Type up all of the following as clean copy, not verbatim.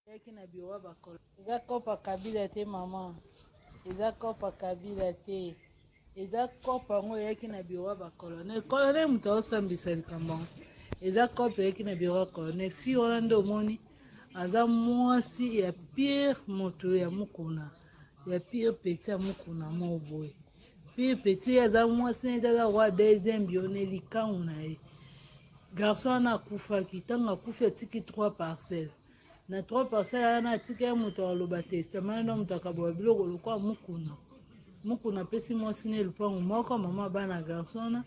Eyaki na bureau ya ba Eza coop ya Kabila te maman. Eza coop ya Kabila te. Eza coop yango eyaki na bureau ya ba colonel. Colonel moto aosambisa likambo yango. Eza coop eyaki na bureau ya colonel. Fille wana nde omoni aza mwasi ya pire moto ya mukuna. Ya pire petit ya mukuna moko boye. Pire petit aza mwasi neti aza roi deuxième bione likangu na ye. Garçon wana akufaki ntango akufi atiki trois parcelles. Na trois parcelles wana atika ye moto aloba testament na moto akabola biloko lokola mukuna. Mukuna apesi mwasi ne lupango moko mama bana garçon wana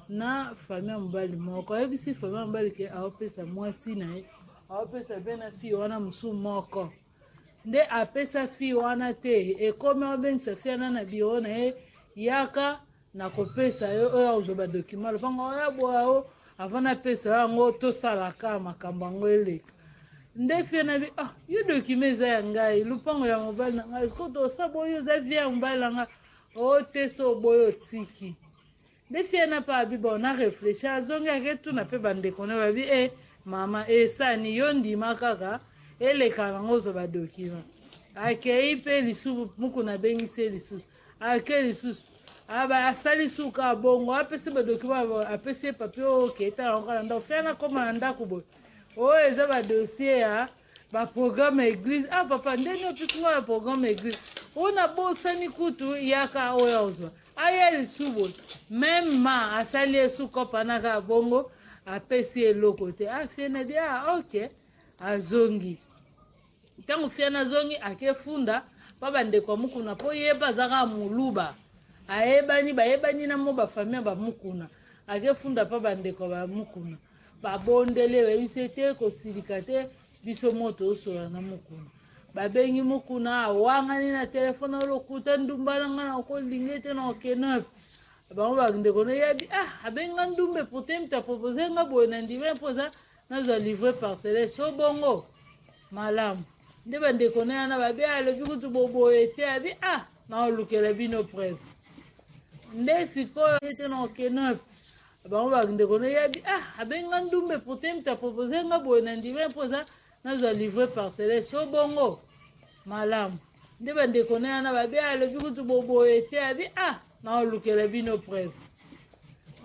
na famille ya mobali moko. Ayebisi famille ya mobali ke aopesa mwasi na ye aopesa mpe na fille wana mosusu moko. Nde apesa fille wana te ekomi abengisa fille wana na bureau na ye yaka nakopesa yo oyo akozwa badokima lopango oya boya o avant napesa yo yango tosalaka makambo yango eleka nde fie na bi ah yo dokima eza ya ngai lopango ya mobali na ngai sikoyo tosa boyo oza vie ya mobali na ngai o te so oboyi otiki nde fie na pa abi bon na reflechi azongi aketuna mpe bandeko na babi e eh, mama esani yo ndima kaka eleka nango ozwa badokima akei mpe lisusu mukuna abengisi ye lisusu ake lisusu aba asali suka bongo apesi badokima apesi ye papier oyo oketa yango kaka na ndako fia nakoma na ndako boye oyo eza badossier ya baprogramme ya eglise ah papa ndeni opesi ngai ya programme ya eglise oyo nabosani kutu yaka oyo ozwa aya lisu boye meme ma asali ye sukopa na kaka bongo apesi ye eloko te ah fie na bi ah ok azongi ntango fiana azongi akefunda mpa bandeko ya mukuna mpo ye mpe aza kaka moluba ayebani bayebani na mo bafamille ya bamukuna akefunda mpa bandeko ya bamukuna babondeli bayebisi ye te kosilika te biso mo tosola na mukuna babengi mukuna awangani na telefone olokuta ndumba na ngai nakolinga ete na okenope bango bandeko nayebi ah abengi nga ndumba pourtant moto apropose nga boye na ndima mpo eza nazwa livre parcelle so bongo malamu nde bandeko na yana babi alobi kutu boboye te abi ah naolukela bino preuve nde sikoyo ete na okenope bango bandeko na yebi ah abengi nga ndumbe pourtant moto apropose nga boye na ndima mpo eza nazwa livre parcelle so bongo malamu nde bandeko na yana babi alobi kutu boboye te abi ah naolukela bino preuve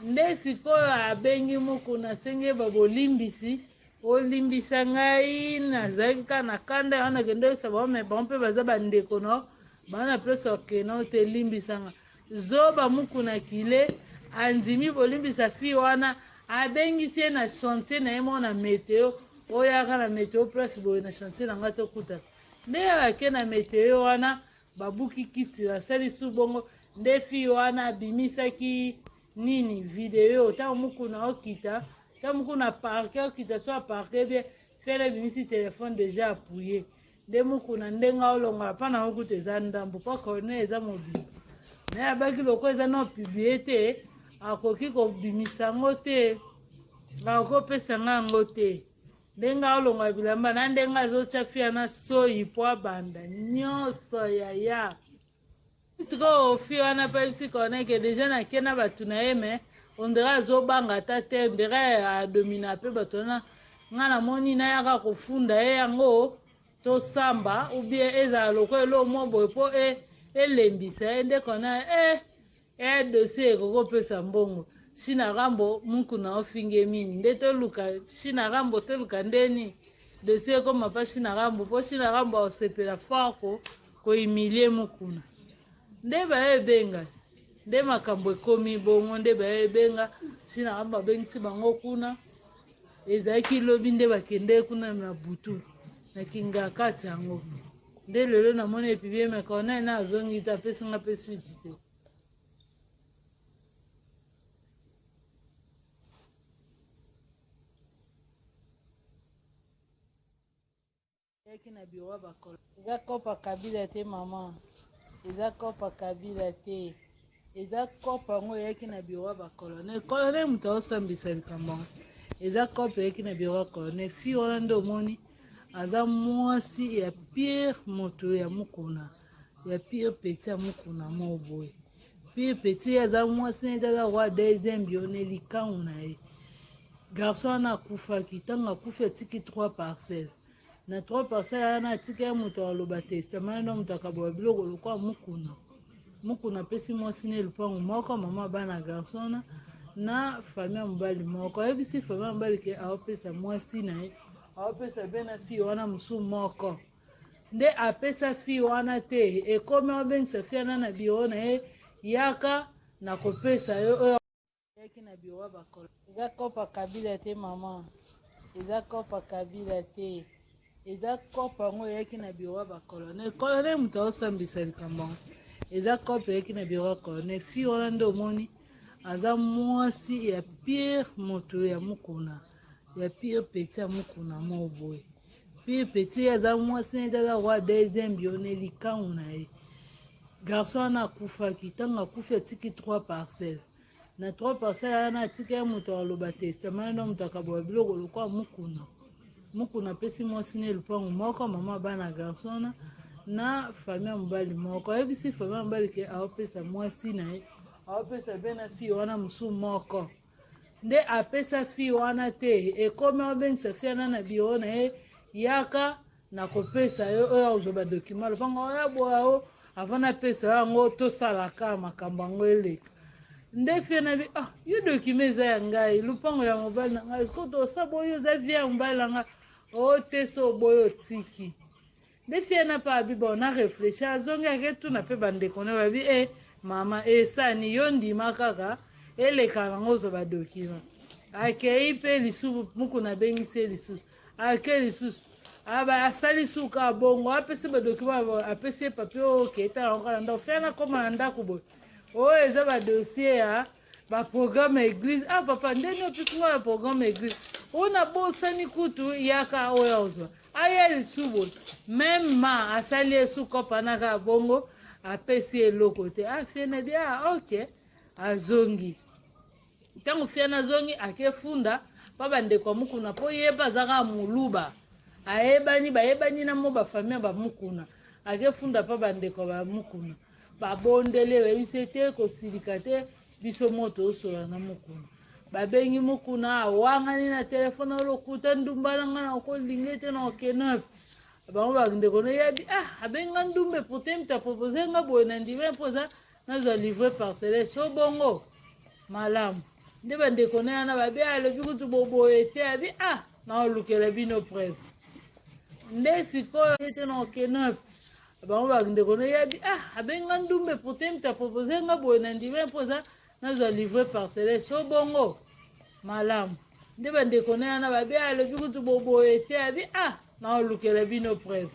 nde sikoyo abengi mokuna asengi ye babolimbisi olimbisa ngai nazalaki kaka na kanda yango nakende oyebisa bango me bango mpe baza bandeko no baa na place okeno te limbisa nga zoba mukuna kile andimi bolimbisa fille wana abengisi ye na chantier na ye moko na meteo oyaka na meteo place boye na chantier na ngai tokutana nde ake na meteo wana babuki kiti basali su bongo nde fille wana abimisaki nini video ntango mukuna okita ntango mukuna parke okita so aparke bien fele abimisi telefone deja appuye nde mukuna ndenge aolongola mpa na yango kutu eza ndambo mpo corne eza mobimba naye abaki lokola eza na publie te akoki kobimisa yango te akoki kopesa nga yango te ndenge aolongola bilamba na ndenge azotya fia na soyi mpo abanda nyonso yaya sikoyo fi wana mpe ayebisi corneke deja nake na bato na ye me ondire azobanga ata te ondire adomina mpe bato wana nga namoni nayaka kofunda ye yango tosamba ubie ezala lokola eloko moko boye mpo e, elembisa ye nde kona e e dossier ekoki kopesa mbongo shina rambo mukuna ofingi ye mingi nde toluka shina rambo toluka ndeni dossier ekoma pa shina rambo mpo shina rambo akosepela fort ko kohumilie mukuna nde baye ebenga nde makambo ekomi bongo nde baye ebenga shina rambo abengisi bango kuna ezalaki lobi nde bakende kuna na butu na kingakati yango nde lelo namoni epibie me corneille na azongi te apesi nga mpe suite te Yaki na bureau ya ba Eza copa Kabila te maman. Eza copa Kabila te. Eza copa yango eyaki na bureau ya ba colonel. Colonel moto aosambisa likambo yango. Eza copa eyaki na bureau ya colonel. Fille wana nde omoni aza mwasi ya pire moto ya mukuna. Ya pire petit ya mukuna moko boye. Pire petit aza mwasi neti aza roi deuxième bione likangu na ye. Garçon wana akufaki ntango akufi atiki trois parcelles. Na trois parcelle wana atika ye moto aloba testament na moto akabola biloko lokola Mukuna. Mukuna apesi mwasi ne lupango moko, mama bana garçon na famille ya mobali moko. Ayebisi famille ya mobali ke aopesa mwasi na ye, aopesa be na fille wana mosusu moko. Nde apesa fille wana te, ekomi abengisa fille wana na bureau na ye, yaka na kopesa yo oyo Yaki na bureau ya ba col. Eza coop ya Kabila te maman. Eza coop ya Kabila te. Eza coop yango eyaki na bureau ya ba colonel. Colonel moto aosambisa likambo yango. Eza coop eyaki na bureau ya colonel. Fille wana nde omoni aza mwasi ya pire moto ya Mukuna. Ya pire petit ya Mukuna moko boye. Pire petit aza mwasi neti aza roi deuxième bione likangu na ye. Garçon wana akufaki. Ntango akufi atiki trois parcelles. Na trois parcelles wana atika ye moto aloba testament na moto akabola biloko lokola Mukuna. Mukuna apesi mwasi ne lupango moko, mama bana garçon na famille ya mobali moko. Ayebisi famille ya mobali ke aopesa mwasi na ye, aopesa be na fille wana mosusu moko. Nde apesa fille wana te, ekomi abengisa fille wana na bureau na ye, yaka na kopesa yo oyo akozwa ba document lopango oya boya o avant napesa yo yango tosalaka makambo yango eleka. Nde fie na bi ah yo document eza ya ngai, lopango ya mobali na ngai, sikoyo tosa boyo oza vie ya mobali na ngai o te so oboyi otiki. Nde fie na pa abi bon na réfléchir, azongi aketuna mpe bandeko na babi e mama esani yo ndima kaka eleka nango ozwa ba document. Akei mpe lisusu Mukuna abengisi ye lisusu, ake lisusu aba asali suka bongo apesi ba document, apesi ye papier oyo oketa yango kaka na ndako. Fia nakoma na ndako boye oyo eza ba dossier ya ba programme ya église. Ah papa, ndeni opesi nga ba programme ya église oyo nabosani kutu, yaka oyo ozwa. Aya lisusu boye meme ma asali ye sukopa na kaka bongo apesi ye eloko te. Ah fie na bi ah ok, azongi. Ntango fia nazongi akefunda mpa bandeko ya Mukuna, mpo ye mpe aza kaka moluba, ayebani bayebani na mo bafamille ya bamukuna. Akefunda mpa bandeko ya bamukuna, babondeli, bayebisi ete kosilika te, biso moto osola na Mukuna. Babengi Mukuna, awangani na telefone, olokuta ndumba na ngai na kolinga ete na okende bango bandeko noyebi ah abenga ndumbe pourtant mutu apropose nga boye na ndima mpo eza nazwa livre parcelle so bongo malamu. Nde bandeko na yana babi alobi kutu boboye te, abi ah naolukela bino preuve. Nde sikoyo ete na okende bango bandeko noyebi ah abenga ndumbe pourtant mutu apropose nga boye na ndima mpo eza nazwa livre parcelle so bongo malamu. Nde bandeko na yana babi alobi kutu boboye te, abi ah naolukela bino preuve.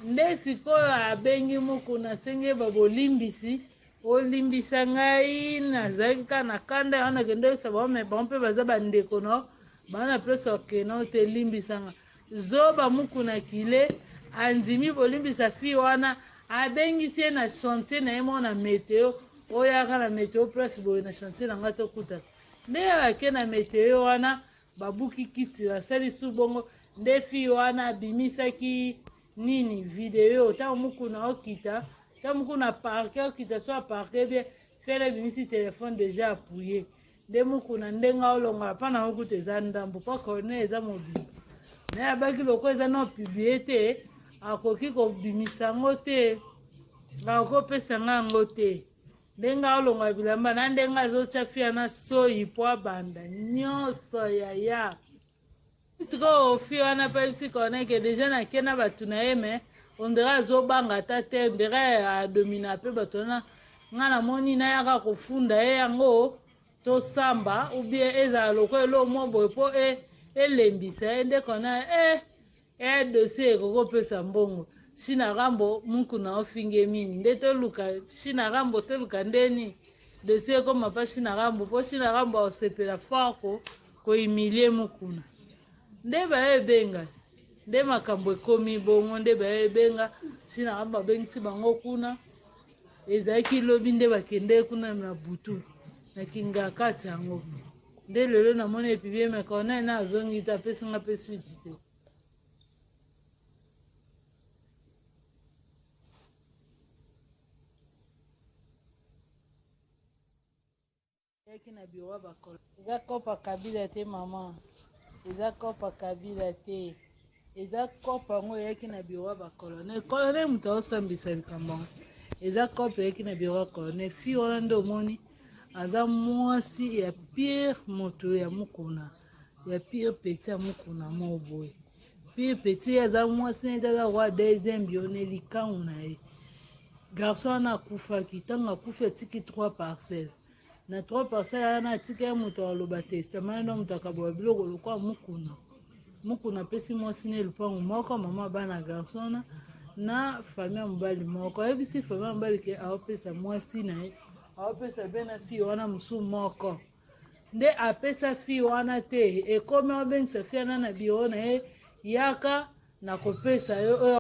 Nde sikoyo abengi Mukuna, asengi ye babolimbisi, olimbisa ngai nazalaki kaka na kanda yango nakende oyebisa bango, me bango mpe baza bandeko no baa na place okende te, limbisa nga. Zoba Mukuna kile andimi bolimbisa fille wana, abengisi ye na chantier na ye moko na meteo, oyo aka na meteo place boye na chantier na ngai tokutana. Nde ake na meteo wana babuki kiti basali su bongo. Nde fille wana abimisaki nini video ntango Mukuna okita, ntango Mukuna parke okita so aparke bien, fele abimisi telefone deja appuye. Nde Mukuna ndenge aolongola mpa nango kutu eza ndambo mpo corne eza mobimba naye abaki loko eza na publie te, akoki kobimisa yango te, akoki kopesa nga yango te. Ndenge aolongola bilamba na ndenge azotya fia na soyi po abanda nyonso yaya. Sikoyo fi wana mpe ayebisi Corneille ke deja nake na bato na ye, me ondere azobanga ata te, ondere adomina mpe bato wana. Nga namoni nayaka kofunda ye yango tosamba ou bien ezala lokola eloko moko boye mpo elembisa ye. Nde Corneille dossier ekoki kopesa mbongo. Shina Rambo Mukuna ofinge mingi, nde toluka Shina Rambo, toluka ndeni dossier ekoma mpa Shina Rambo, mpo Shina Rambo aosepela fort kohumilie Mukuna. Nde bayo ebenga nde makambo ekomi bongo, nde bayo ebenga Shina Rambo abengisi bango kuna. Ezalaki lobi nde bakende kuna na butu na Kingakati yango. Nde lelo namoni epibie me Corneille na azongi te, apesi nga mpe suite te. Yaki na bureau ya bakolo. Eza coop ya Kabila te mama. Eza coop ya Kabila te. Eza cope yango eyaki na bureau ya ba colonel. Colonel moto aosambisa likambo yango. Eza cope eyaki na bureau ya colonel. Fille wana nde omoni aza mwasi ya pire moto ya mukuna ya pire petit ya mukuna moko boye. Pire petit ye aza mwasi na ye aza roi deuxième bione likangu na ye. Garçon wana akufaki ntango akufi atiki trois parcelles. Na trois parcelles wana atika ye moto aloba testament na moto akabola biloko lokola mukuna. Mukuna apesi mwasi na ye lupango moko, mama bana garçon wana na famille ya mobali moko. Ayebisi famille ya mobali ke aopesa mwasi na ye, aopesa be na fille wana mosusu moko. Nde apesa fille wana te, ekomi abengisa fille wana na bureau na ye, yaka nakopesa yo oyo.